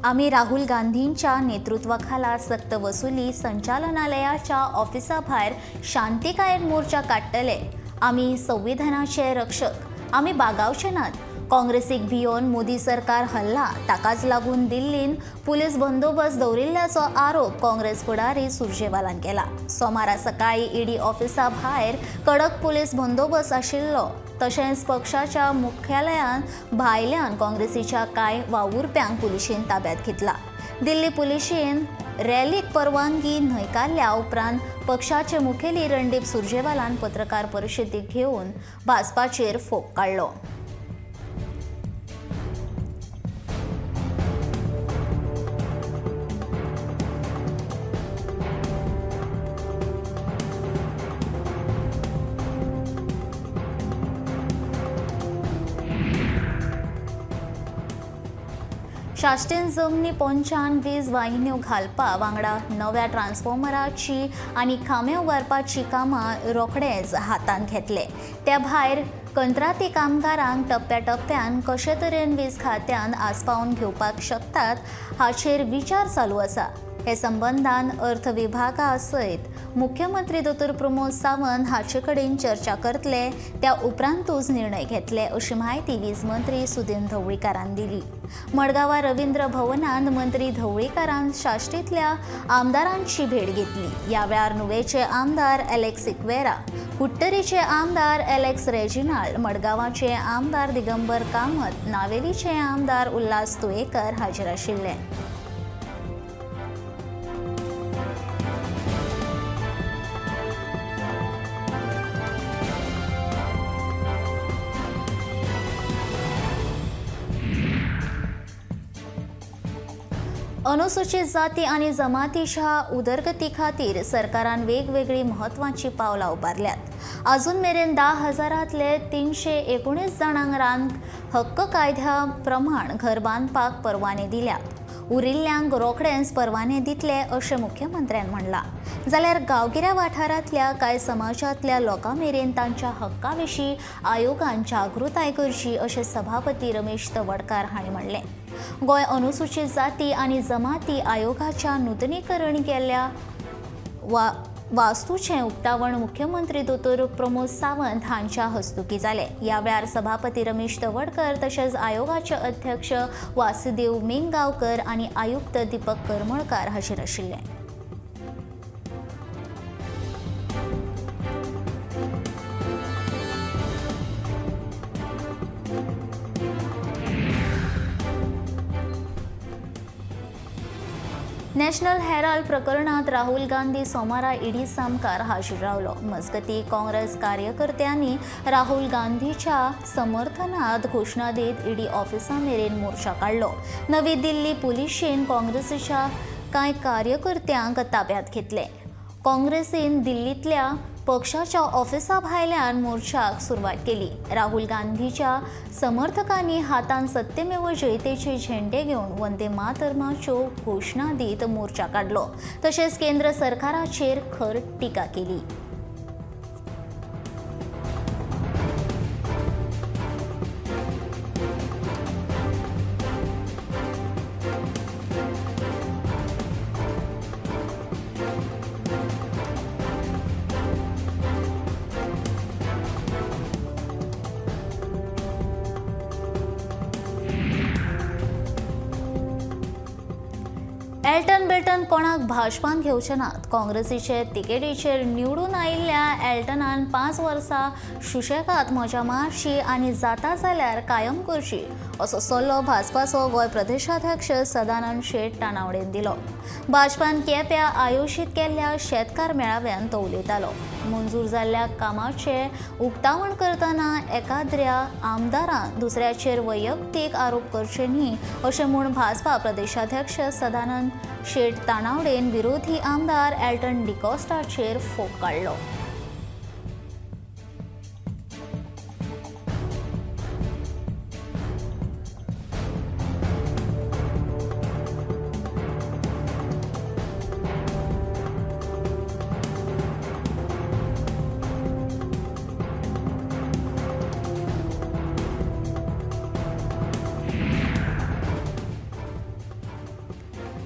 आमी राहुल गांधींच्या नेतृत्वाखाला सक्तवसुली संचालनालयाच्या ऑफिसा भायर शांतिकायेन मोर्चा काडटले. आमी संविधानाचे रक्षक, आमी बागावचे नात. काँग्रेसीक भियोवन मोदी सरकार हल्ला, ताकाच लागून दिल्लीन पुलीस बंदोबस्त दवरिल्ल्याचो आरोप काँग्रेस फुडारी सुरजेवालान केला. सोमारा सकाळी ईडी ऑफिसा भायर कडक पुलीस बंदोबस्त आशिल्लो. तशेंच पक्षाच्या मुख्यालयान भायल्यान काँग्रेसीच्या कांय वावुरप्यांक पुलिशेन ताब्यात घेतला. दिल्ली पुलिशेन रॅलीक परवानगी न्हयकारल्या उपरांत पक्षाचे मुखेली रणदीप सुरजेवालान पत्रकार परिशदेक घेवन भाजपाचेर फोग काडलो. साश्टीन जमनी पोंच्यान वीज वाहिन्यो घालपा वांगडा नव्या ट्रान्सफॉर्मराची आनी खांबे उबारपाची कामां रोखडेच हातांत घेतले. त्या भायर कंत्राटी कामगारांक टप्प्याटप्प्यान कशे तरेन वीज खात्यान आस्पावन घेवपाक शकतात हाचेर विचार चालू आसा. हे संबंदान अर्थ विभागा सयत मुख्यमंत्री दोतोर प्रमोद सावंत हाचे कडेन चर्चा करतले, त्या उपरांतूच निर्णय घेतले अशी म्हायती वीज मंत्री सुदिन ढवळीकारान दिली. मडगांवा रवींद्र भवनांत मंत्री ढवळीकारान साश्टींतल्या आमदारांची भेट घेतली. ह्या वेळार नुवेचे आमदार एलेक्स सिक्वेरा, कुडटरीचे आमदार एलेक्स रेजिनाल्ड, मडगांवाचे आमदार दिगंबर कामत, नावेलीचे आमदार उल्हास तुयेकर हाजीर आशिल्ले. अनुसूचित जाती आनी जमातीच्या उदरगती खातीर सरकारान वेगवेगळी म्हत्वाची पावलां उबारल्यात. अजून मेरेन 10,000 319 जाणांक रान हक्क कायद्या प्रमाण घर बांदपाक परवाने दिल्यात. उरिल्ल्यांक रोखडेच परवाने दितले अशें मुख्यमंत्र्यान म्हणलां. जाल्यार गांवगिऱ्या वाठारांतल्या कांय समाजांतल्या लोकां मेरेन तांच्या हक्का विशीं आयोगान जागृताय करची अशें सभापती रमेश तवडकार हांणी म्हणलें. गोंय अनुसूचित जाती आनी जमाती आयोगाच्या नुतनीकरण केल्ल्या वास्तूचें उक्तावण मुख्यमंत्री दोतोर प्रमोद सावंत हांच्या हस्तुकीं जालें. ह्या वेळार सभापती रमेश तवडकर तशेंच आयोगाचे अध्यक्ष वासुदेव मेंगांवकर आनी आयुक्त दीपक करमळकार हाजीर आशिल्ले. नॅशनल हेराल्ड प्रकरणात राहुल गांधी सोमारा ईडी सामकार हाजीर रावलो. मजगती काँग्रेस कार्यकर्त्यांनी राहुल गांधीच्या समर्थनात घोशणा दीत ईडी ऑफिसा मेरेन मोर्चा काडलो. नवी दिल्ली पुलिशेन काँग्रेसीच्या कांय कार्यकर्त्यांक ताब्यात घेतले. काँग्रेसीन दिल्लींतल्या पक्षाच्या ऑफिसा भायल्यान मोर्चाक सुरवात केली. राहुल गांधीच्या समर्थकांनी हातान सत्यमेव जयतेचे झेंडे घेवन वंदे मातरमाच्यो घोशणा दीत मोर्चा काडलो. तशेंच केंद्र सरकाराचेर खर टिका केली. एल्टन बेल्टन कोणाक भाजपान घेवचे नात. काँग्रेसीचे तिकेटीचेर निवडून आयिल्ल्या एल्टनान 5 वर्सां सुशेगाद मजा मारची आनी जाता जाल्यार कायम करची असो सल्लो भाजपाचो गोंय प्रदेशाध्यक्ष सदानंद शेट तानावडेन दिलो. भाजपान केप्यां आयोजीत केल्ल्या शेतकार मेळाव्यान तो उलयतालो. मंजूर जाल्ल्या कामाचें उक्तावण करतना एकाद्र्या आमदारान दुसऱ्याचेर वैयक्तीक आरोप करचे न्ही अशें म्हूण भाजपा प्रदेशाध्यक्ष सदानंद शेट तानावडेन विरोधी आमदार एल्टन डिकॉस्टाचेर फोग काडलो.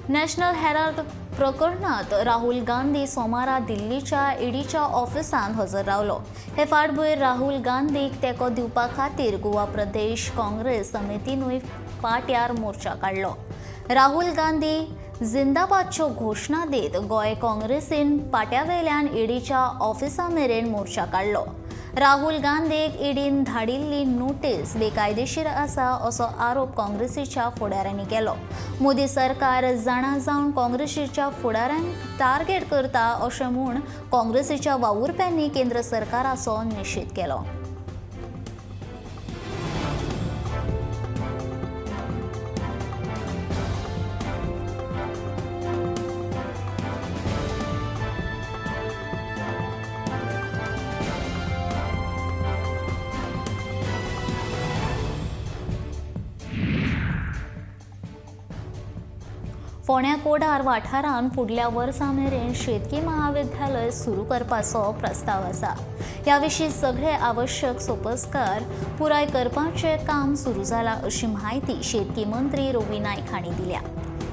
नॅशनल हेराल्ड प्रकरणात राहुल गांधी सोमारा दिल्लीच्या ईडीच्या ऑफिसांत हजर रावलो. हे फाटभूंयेर राहुल गांधीक तेंको दिवपा खातीर गोवा प्रदेश काँग्रेस समितीनूय पाट्यार मोर्चा काडलो. राहुल गांधी जिंदाबादच्यो घोशणा दीत गोंय काँग्रेसीन पाट्यावेल्यान ईडीच्या ऑफिसा मेरेन मोर्चा काडलो. राहुल गांधीक ईडीन धाडिल्ली नोटीस बेकायदेशीर आसा असो आरोप काँग्रेसीच्या फुडाऱ्यांनी केलो. मोदी सरकार जाणा जावन काँग्रेसीच्या फुडाऱ्यांक टार्गेट करता अशें म्हूण काँग्रेसीच्या वावुरप्यांनी केंद्र सरकाराचो निशेध केलो. फोंड्या कोडार वाठारांत फुडल्या वर्सा मेरेन शेतकी महाविद्यालय सुरू करपाचो प्रस्ताव आसा. ह्या विशीं सगळे आवश्यक सोपस्कार पुराय करपाचें काम सुरू जालां अशी म्हायती शेतकी मंत्री रवी नायक हांणी दिल्या.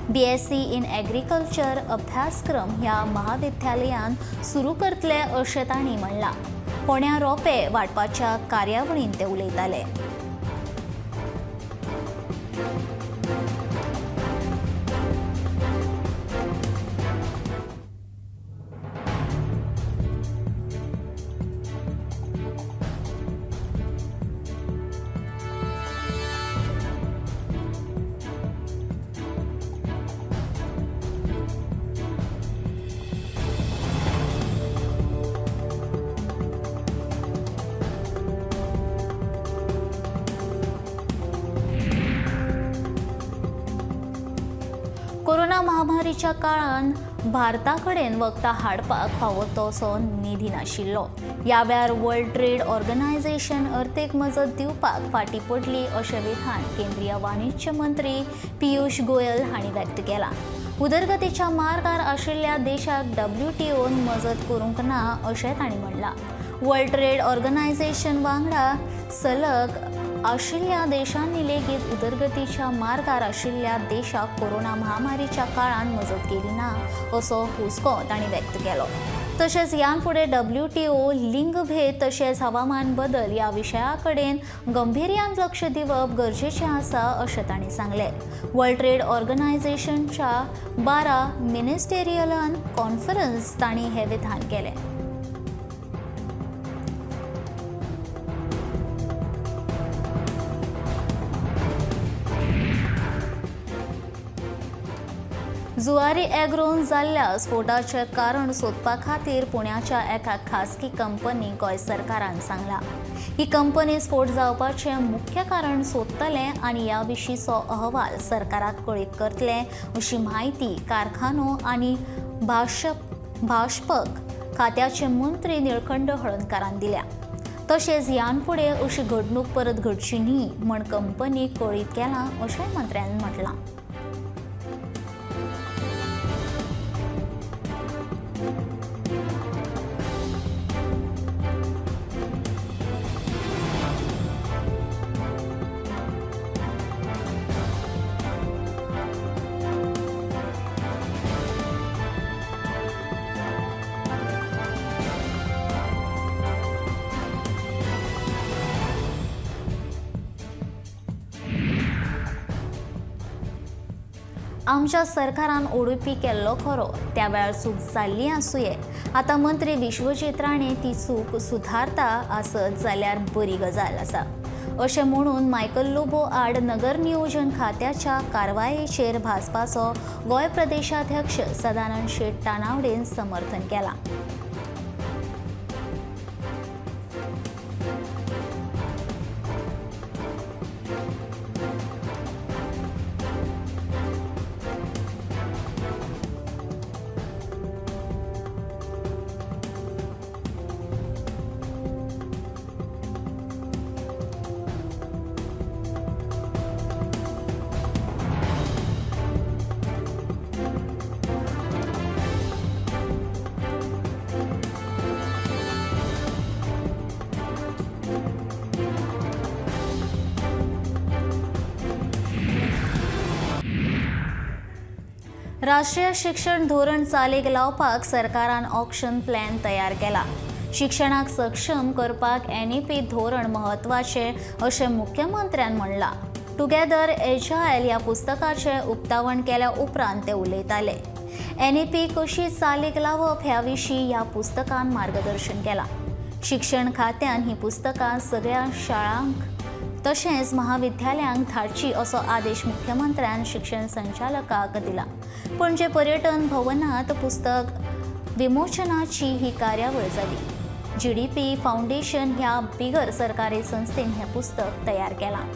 बीएससी इन एग्रीकल्चर अभ्यासक्रम ह्या महाविद्यालयांत सुरू करतले अशें तांणी म्हणलां. फोंड्या रोपे वांटपाच्या कार्यावळींत ते उलयताले. कोरोना महामारीच्या काळान भारता कडेन वखदां हाडपाक फावो तसो निधी नाशिल्लो. ह्या वेळार वर्ल्ड ट्रेड ऑर्गनायझेशन अर्थीक मजत दिवपाक फाटीं पडली अशें विधान केंद्रीय वाणिज्य मंत्री पियूष गोयल हांणी व्यक्त केलां. उदरगतीच्या मार्गार आशिल्ल्या देशाक डब्ल्यूटीओन मजत करूंक ना अशें तांणी म्हणलां. वर्ल्ड ट्रेड ऑर्गनायझेशन वांगडा सलग आशिल्ल्या देशांनी लेगीत उदरगतीच्या मार्गार आशिल्ल्या देशाक कोरोना महामारीच्या काळांत मजत केली ना असो हुस्को तांणी व्यक्त केलो. तशेंच ह्यान फुडें डब्ल्यूटीओ लिंगभेद तशेंच हवामान बदल ह्या विशया कडेन गंभीर्यान लक्ष दिवप गरजेचें आसा अशें तांणी सांगलें. वर्ल्ड ट्रेड ऑर्गनायझेशनच्या 12 मिनिस्टेरियलान कॉन्फरन्स तांणी हें विधान केलें. जुवारी एग्रोन जाल्ल्या स्फोटाचें कारण सोदपा खातीर पुण्याच्या एका खासगी कंपनीक गोंय सरकारान सांगलां. ही कंपनी स्फोट जावपाचें मुख्य कारण सोदतले आनी ह्या विशींचो अहवाल सरकाराक कळीत करतले अशी म्हायती कारखानो आनी भाशपक खात्याचे मंत्री निळकंठ हळर्णकारान दिल्या. तशेंच ह्यान फुडें अशी घडणूक परत घडची न्ही म्हण कंपनीक कळीत केलां अशेंय मंत्र्यान म्हटलां. आमच्या सरकारान ओडीपी केल्लो खरो, त्या वेळार चूक जाल्ली आसुये. आतां मंत्री विश्वजीत राणे ती चूक सुदारता आसत जाल्यार बरी गजाल आसा अशें म्हणून मायकल लोबो आड नगर नियोजन खात्याच्या कारवायेचेर भाजपाचो गोंय प्रदेशाध्यक्ष सदानंद शेट तानावडेन समर्थन केलां. राष्ट्रीय शिक्षण धोरण चालीक लावपाक सरकारान ऑक्शन प्लॅन तयार केला. शिक्षणाक सक्षम करपाक एनईपी धोरण म्हत्वाचें अशें मुख्यमंत्र्यान म्हणलां. टुगेदर एजायल ह्या पुस्तकाचें उक्तावण केल्या उपरांत ते उलयताले. एनईपी कशी चालीक लावप ह्या विशीं ह्या पुस्तकान मार्गदर्शन केलां. शिक्षण खात्यान हीं पुस्तकां सगळ्या शाळांक तशेंच महाविद्यालयांक धाडची असो आदेश मुख्यमंत्र्यान शिक्षण संचालकाक दिला. पणजे पर्यटन भवनांत पुस्तक विमोचनाची ही कार्यावळ जाली. जीडीपी फावंडेशन ह्या बिगर सरकारी संस्थेन हें पुस्तक तयार केलां.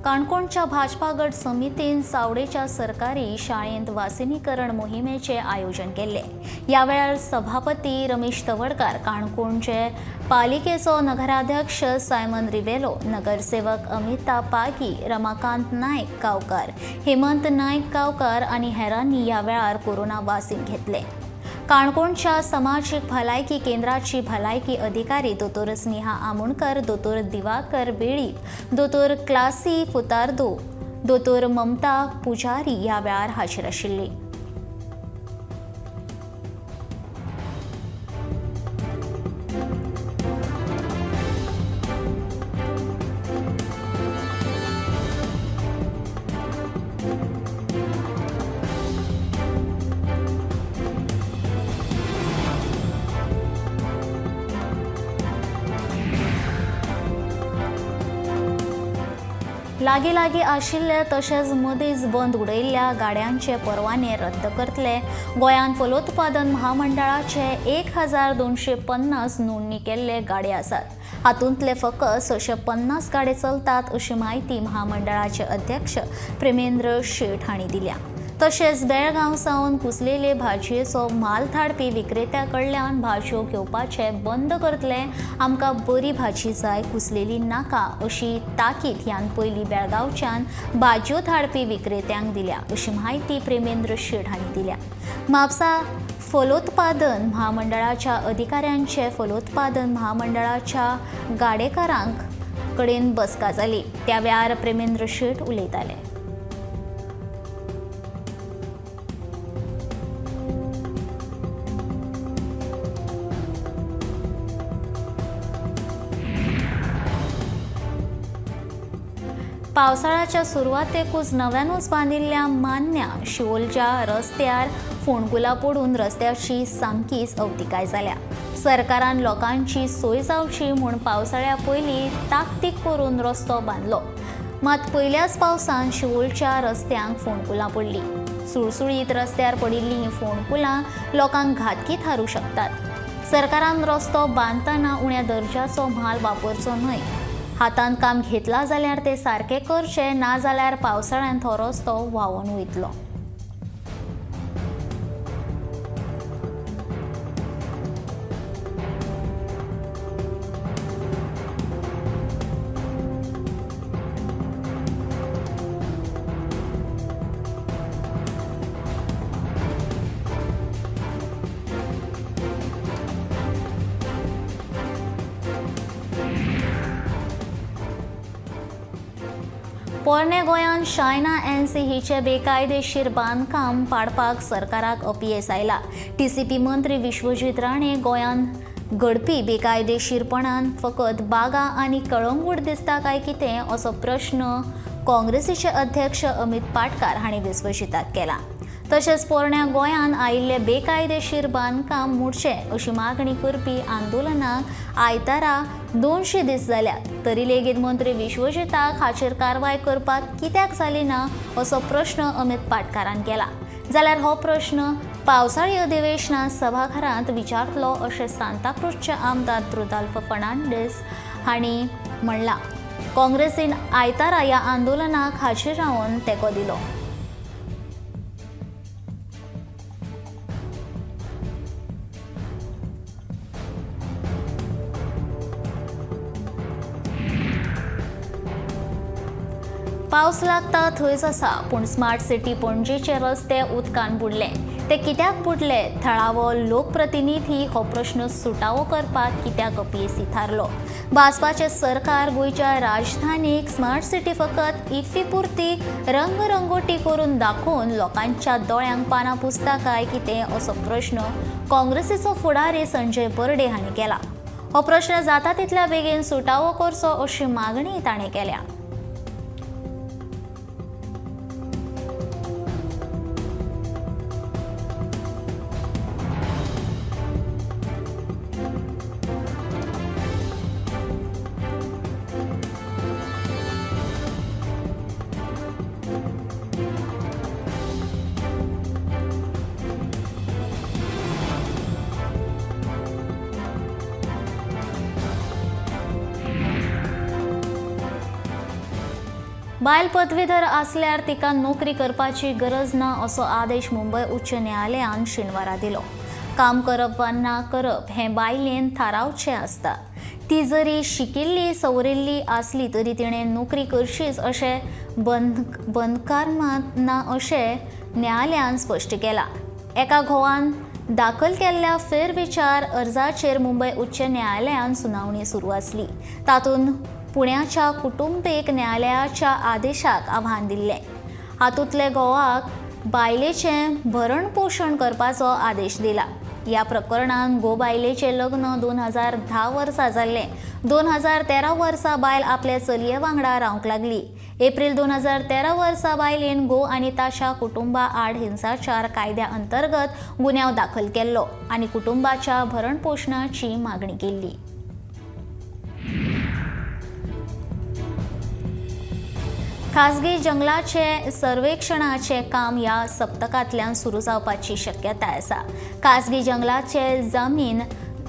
काणकोणच्या भाजपा गट समितीन सावडेच्या सरकारी शाळेंत वासिनीकरण मोहिमेचें आयोजन केल्लें. ह्या वेळार सभापती रमेश तवडकार, काणकोणचे पालिकेचो नगराध्यक्ष सायमन रिवेलो, नगरसेवक अमिता पागी, रमाकांत नायक गांवकार, हेमंत नायक गांवकार आनी हेरांनी ह्या वेळार कोरोना वासीन घेतलें. काणकोणच्या समाजीक भलायकी केंद्राची भलायकी अधिकारी दोतोर स्नेहा आमोणकर, दोतोर दिवाकर वेळीप, दोतोर क्लासी फुतार्दो, दोतोर ममता पुजारी ह्या वेळार हाजीर आशिल्ली. लागीं लागीं आशिल्ले तशेंच मदींच बंद उडयल्ल्या गाड्यांचे परवाने रद्द करतले. गोंयांत फलोत्पादन महामंडळाचे 1250 नोंदणी केल्ले गाडे आसात. हातूंतले फकत 650 गाडे चलतात अशी म्हायती महामंडळाचे अध्यक्ष प्रेमेंद्र शेट हांणी दिल्या. तशेंच बेळगांव सावन कुसलेले भाजयेचो म्हाल धाडपी विक्रेत्या कडल्यान भाजयो घेवपाचे बंद करतले. आमकां बरी भाजी जाय, कुसलेली नाका अशी ताकीद ह्यान पयलीं बेळगांवच्यान भाजयो धाडपी विक्रेत्यांक दिल्या अशी म्हायती प्रेमेंद्र शेट हांणी दिल्या. म्हापसा फलोत्पादन महामंडळाच्या अधिकाऱ्यांचे फलोत्पादन महामंडळाच्या गाडेकारांक कडेन बसका जाली. त्या वेळार प्रेमेंद्र शेट उलयताले. पावसाळ्याच्या सुरवातेकूच नव्यानूच बांदिल्ल्या मान्या शिवोलच्या रस्त्यार फोंडकुलां पडून रस्त्याची सामकीच अवतिकाय जाल्या. सरकारान लोकांची सोय जावची म्हूण पावसाळ्या पयलीं ताकतीक करून रस्तो बांदलो. मात पयल्याच पावसान शिवोलच्या रस्त्यांक फोंडकुलां पडलीं. सुळसुळीत रस्त्यार पडिल्लीं हीं फोंडकुलां लोकांक घातकी थारूं शकतात. सरकारान रस्तो बांदतना उण्या दर्जाचो म्हाल वापरचो न्हय. हातान काम घेतला जाल्यार ते सारकें करचें, ना जाल्यार पावसाळ्यांत हो रस्तो व्हांवून वयतलो. पोरणे गोंयांत शायना एनसी हिचें बेकायदेशीर बांदकाम पाडपाक सरकाराक अपयेस आयला. टीसीपी मंत्री विश्वजीत राणे गोंयांत घडपी बेकायदेशीरपणान फकत बागा आनी कळंगूट दिसता काय कितें असो प्रश्न काँग्रेसीचे अध्यक्ष अमित पाटकार हांणी विश्वजीताक केला. तशेंच पोरण्या गोंयांत आयिल्ले बेकायदेशीर बांदकाम मोडचें अशी मागणी करपी आंदोलनाक आयतारा 200 दीस जाल्यात तरी लेगीत मंत्री विश्वजीताक हाचेर कारवाय करपाक कित्याक जाली ना असो प्रश्न अमित पाटकारान केला. जाल्यार हो प्रश्न पावसाळी अधिवेशनात सभाघरांत विचारतलो अशें सांताक्रूजचे आमदार रुदाल्फ फर्नांडीस हांणी म्हणलां. काँग्रेसीन आयतारा ह्या आंदोलनाक हाजीर रावन तेंको दिलो. पावस लागता थंयच आसा, पूण स्मार्ट सिटी पणजेचे रस्ते उदकान बुडले. ते कित्याक बुडले? थळावो लोकप्रतिनिधी हो प्रश्न सुटावो करपाक कित्याक अपेसी थारलो? भाजपाचें सरकार गोंयच्या राजधानीक स्मार्ट सिटी फकत इफ्फी पुरती रंगरंगोटी करून दाखोवन लोकांच्या दोळ्यांक पानां पुसता काय कितें असो प्रश्न काँग्रेसीचो फुडारी संजय बर्डे हांणी केला. हो प्रश्न जाता तितल्या बेगीन सुटावो करचो अशी मागणी ताणें केल्या. बायल पदवीधर आसल्यार तिका नोकरी करपाची गरज ना असो आदेश मुंबय उच्च न्यायालयान शेनवारा दिलो. काम करप वा ना करप हें बायलेन थारावचें आसता. ती जरी शिकिल्ली सवरिल्ली आसली तरी तिणें नोकरी करचीच अशें बंदकारमात ना अशें न्यायालयान स्पश्ट केलां. एका घोवान दाखल केल्ल्या फेरविचार अर्जाचेर मुंबय उच्च न्यायालयान सुनावणी सुरू आसली. तातूंत पुण्याच्या कुटुंबीक न्यायालयाच्या आदेशाक आव्हान दिल्लें. हातूंतले घोवाक बायलेचें भरण पोशण करपाचो आदेश दिला. ह्या प्रकरणांत घोव बायलेचें लग्न 2010 वर्सा जाल्लें. 2013 वर्सा बायल आपल्या चलये वांगडा रावंक लागली. एप्रील 2013 वर्सा बायलेन घोव आनी ताच्या कुटुंबा आड हिंसाचार कायद्या अंतर्गत गुन्यांव दाखल केल्लो आनी कुटुंबाच्या भरण पोशणाची मागणी केल्ली. खासगी जंगलाचे सर्वेक्षणाचे काम ह्या सप्तकांतल्यान सुरू जावपाची शक्यताय आसा. खासगी जंगलाचे जमीन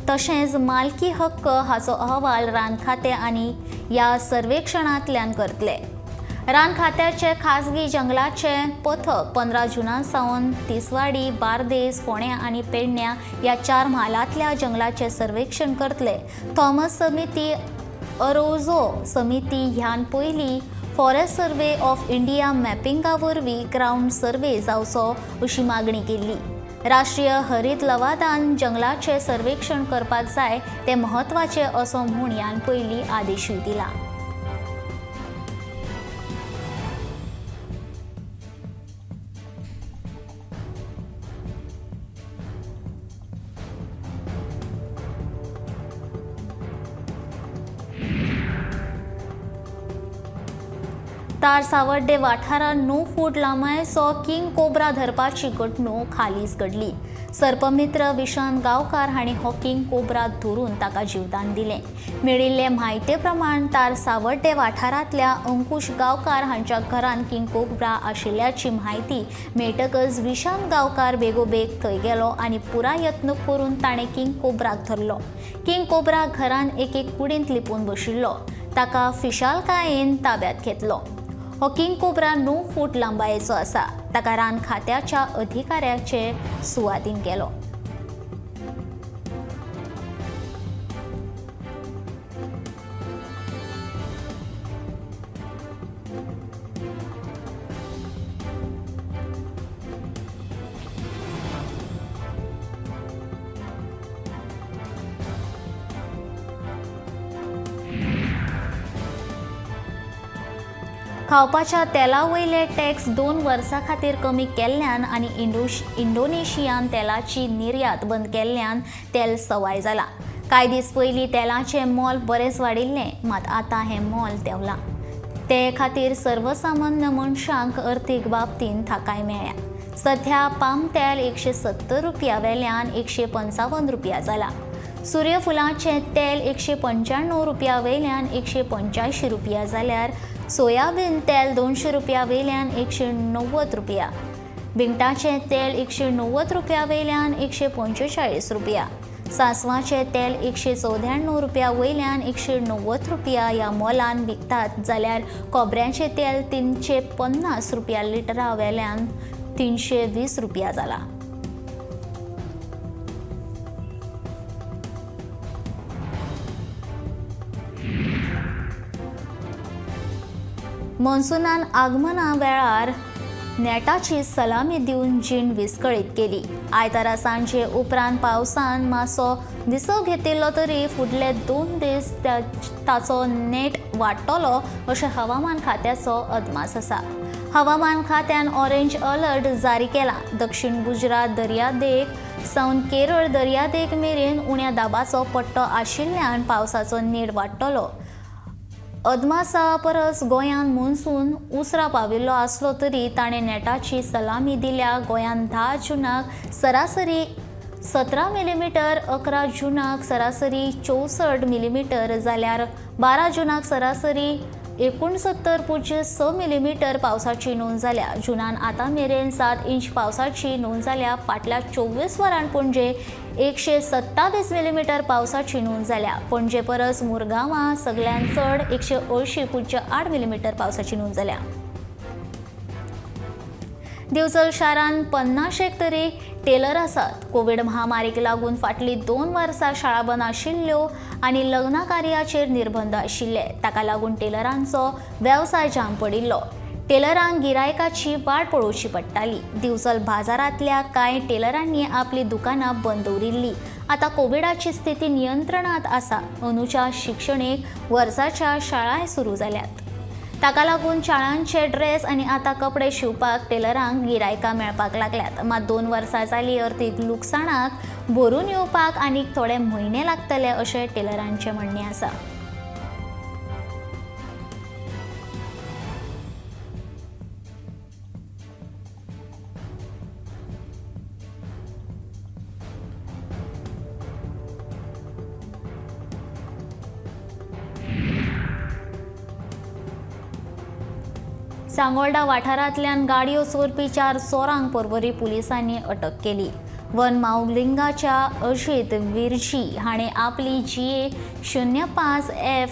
तशेंच मालकी हक्क हाचो अहवाल रान खातें आनी ह्या सर्वेक्षणांतल्यान करतले. रान खात्याचे खासगी जंगलाचे पथक 15 जुना सावन तिसवाडी, बार्देस, फोंड्या आनी पेडण्या ह्या 4 म्हालांतल्या जंगलाचे सर्वेक्षण करतले. थॉमस समिती, अरोजो समिती ह्यान पयलीं फॉरेस्ट सर्वे ऑफ इंडिया मॅपिंगा वरवीं ग्रावंड सर्वे जावचो अशी मागणी केल्ली. राष्ट्रीय हरीत लवादान जंगलाचें सर्वेक्षण करपाक जाय तें म्हत्वाचें असो म्हूण ह्यान पयलीं आदेशूय दिला. तार सावड्डे वाठारांत 9 फूट लांबायेचो किंग कोब्रा धरपाची घडणूक हालींच घडली. सर्पमित्र विशांत गांवकार हांणी हो किंग कोब्रा धरून ताका जीवदान दिलें. मेळिल्ले म्हायते प्रमाण तार सावड्डे वाठारांतल्या अंकुश गांवकार हांच्या घरांत किंग कोब्रा आशिल्ल्याची म्हायती मेळटकच विशांत गांवकार बेगोबेग थंय गेलो आनी पुराय यत्न करून ताणें किंग कोब्राक धरलो. किंग कोब्रा घरांत एके कुडींत लिपून बशिल्लो. ताका फिशालकायेन ताब्यांत घेतलो. हो किंग कोब्रा 9 फूट लांबायेचो आसा. ताका रान खात्याच्या अधिकाऱ्याचे सुवादीन केलो. खावपाच्या तेला वयले टॅक्स 2 वर्सां खातीर कमी केल्ल्यान आनी इंडोनेशियान तेलाची निर्यात बंद केल्ल्यान तेल सवाय जाला. कांय दीस पयलीं तेलाचें मोल बरेंच वाडिल्लें, मात आतां हें मोल देंवलां. ते खातीर सर्वसामान्य मनशांक अर्थीक बाबतींत थाकाय मेळ्ळ्या. सध्या पाम तेल 170 रुपया वेल्यान 155 रुपया जाला. सूर्यफुलाचें तेल 195 रुपया वेल्यान 185 रुपया जाल्यार सोयाबीन तेल 200 रुपया वेल्यान 190 रुपया, भिंगटाचें तेल 190 रुपया वेल्यान 145 रुपया, सांसवाचें तेल 194 रुपया वयल्यान 190 रुपया ह्या मोलान विकतात जाल्यार खोबऱ्याचें तेल 350 रुपया लिटरा वेल्यान 320 रुपया जाला. मॉन्सुनान आगमना वेळार नेटाची सलामी दिवन जीण विस्कळीत केली. आयतारा सांजे उपरांत पावसान मातसो विसव घेतिल्लो तरी फुडले 2 दीस ताचो नेट वाडटलो अशें हवामान खात्याचो अदमास आसा. हवामान खात्यान ऑरेंज अलर्ट जारी केला. दक्षिण गुजरात दर्यादेग सावन केरळ दर्यादेग मेरेन उण्या दाबाचो पट्टो आशिल्ल्यान पावसाचो नेट वाडटलो. अदमासा परस गोंयांत मॉन्सून उसरा पाविल्लो आसलो तरी ताणें नेटाची सलामी दिल्या. गोंयांत 10 जूनाक सरासरी 17 मिलीमिटर, 11 जूनाक सरासरी 64 मिलीमिटर जाल्यार 12 जूनाक सरासरी 69.6 मिलीमिटर पावसाची नोंद जाल्या. जूनान आतां मेरेन 7 इंच पावसाची नोंद जाल्या. फाटल्या 24 वरां पणजे 127 मिलीमिटर पावसाची नोंद जाल्या. पणजे परस मुरगांवां सगळ्यांत चड 180.8 मिलीमिटर पावसाची नोंद जाल्या. दिवचल शारांत 50 तरी टेलर आसात. कोवीड महामारीक लागून फाटलीं 2 वर्सां शाळा बंद आशिल्ल्यो आनी लग्न कार्याचेर निर्बंध आशिल्ले. ताका लागून टेलरांचो वेवसाय जाम पडिल्लो. टेलरांक गिरायकाची वाट पळोवची पडटाली. दिवचल बाजारांतल्या कांय टेलरांनी आपली दुकानां बंद दवरिल्ली. आतां कोविडाची स्थिती नियंत्रणांत आसा. अंदूच्या शिक्षणीक वर्साच्या शाळाय सुरू जाल्यात. ताका लागून शाळांचे ड्रेस आनी आतां कपडे शिंवपाक टेलरांक गिरायकां मेळपाक लागल्यात. मात 2 वर्सां जाली अर्थीक लुकसाणाक भरून येवपाक आनीक थोडे म्हयने लागतले अशें टेलरांचें म्हणणें आसा. सांगोल्डा वाठारांतल्यान गाडयो चोरपी 4 चोरांक पर्वरी पुलिसांनी अटक केली. वन मावलिंगाच्या अजित विरजी हाणें आपली GA 05 F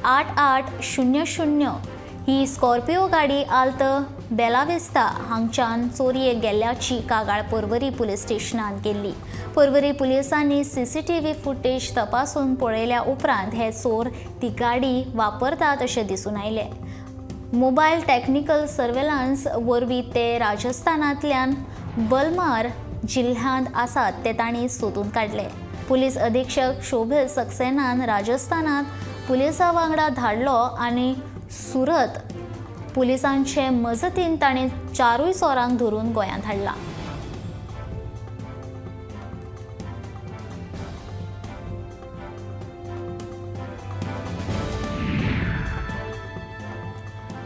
8800 ही स्कॉर्पिओ गाडी आल्त बेलाविस्ता हांगच्यान चोरयेक गेल्ल्याची कागाळ पर्वरी पुलीस स्टेशनांत केल्ली. पर्वरी पुलिसांनी CCTV footage तपासून पळयल्या उपरांत हे चोर ती गाडी वापरतात अशें दिसून आयलें. मोबायल टॅक्निकल सर्वेलन्स वरवीं ते राजस्थानांतल्यान बलमार जिल्ल्यांत आसात ते तांणी सोदून काडले. पुलीस अधीक्षक शोभित सक्सेनान राजस्थानांत पुलिसां वांगडा धाडलो आनी सुरत पुलिसांचे मजतीन ताणें 4 चोरांक धरून गोंयांत हाडला.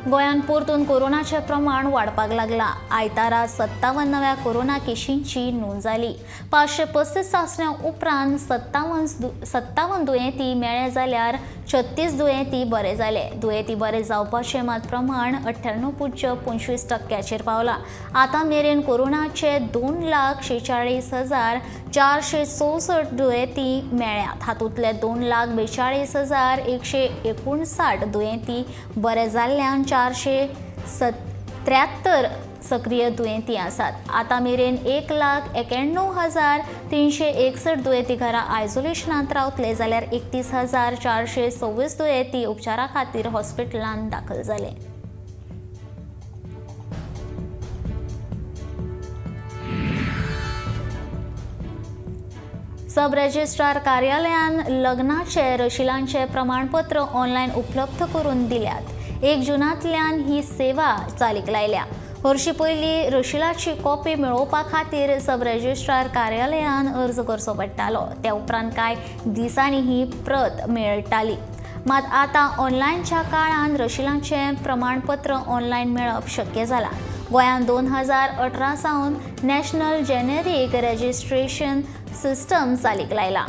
गोंयांत परतून कोरोनाचें प्रमाण वाडपाक लागलां. आयतारा 57 नव्या कोरोना केशींची नोंद जाली. 535 चांचण्या उपरांत 57 दुयेंती मेळ्ळे जाल्यार 36 दुयेंती बरे जाले. दुयेंती बरे जावपाचें मात प्रमाण 98.25% पावलां. आतां मेरेन कोरोनाचे 2,46,464 दुयेंती मेळ्ळ्यात. हातूंतले 2,42,159 दुयेंती बरे जाल्ल्यान 473 सक्रीय दुयेंती आसात. आतां मेरेन 1,91,361 दुयेंती घरा आयसोलेशनांत रावतले जाल्यार 31,426 दुयेंती उपचारा खातीर हॉस्पिटलांत दाखल जाले. सब रजिस्ट्रार कार्यालयान लग्नाचे रशिलांचे प्रमाणपत्र ऑनलायन उपलब्ध करून दिल्यात. 1 जूनांतल्यान ही सेवा चालीक लायल्या. हरशी पयलीं रशिलाची कॉपी मेळोवपा खातीर सब रजिस्ट्रार कार्यालयान अर्ज करचो पडटालो. त्या उपरांत कांय दिसांनी ही प्रत मेळटाली. मात आतां ऑनलायनच्या काळान रशिलांचें प्रमाणपत्र ऑनलायन मेळप शक्य जालां. गोंयांत 2018 सावन नॅशनल जेनेरीक रजिस्ट्रेशन सिस्टम चालीक लायला.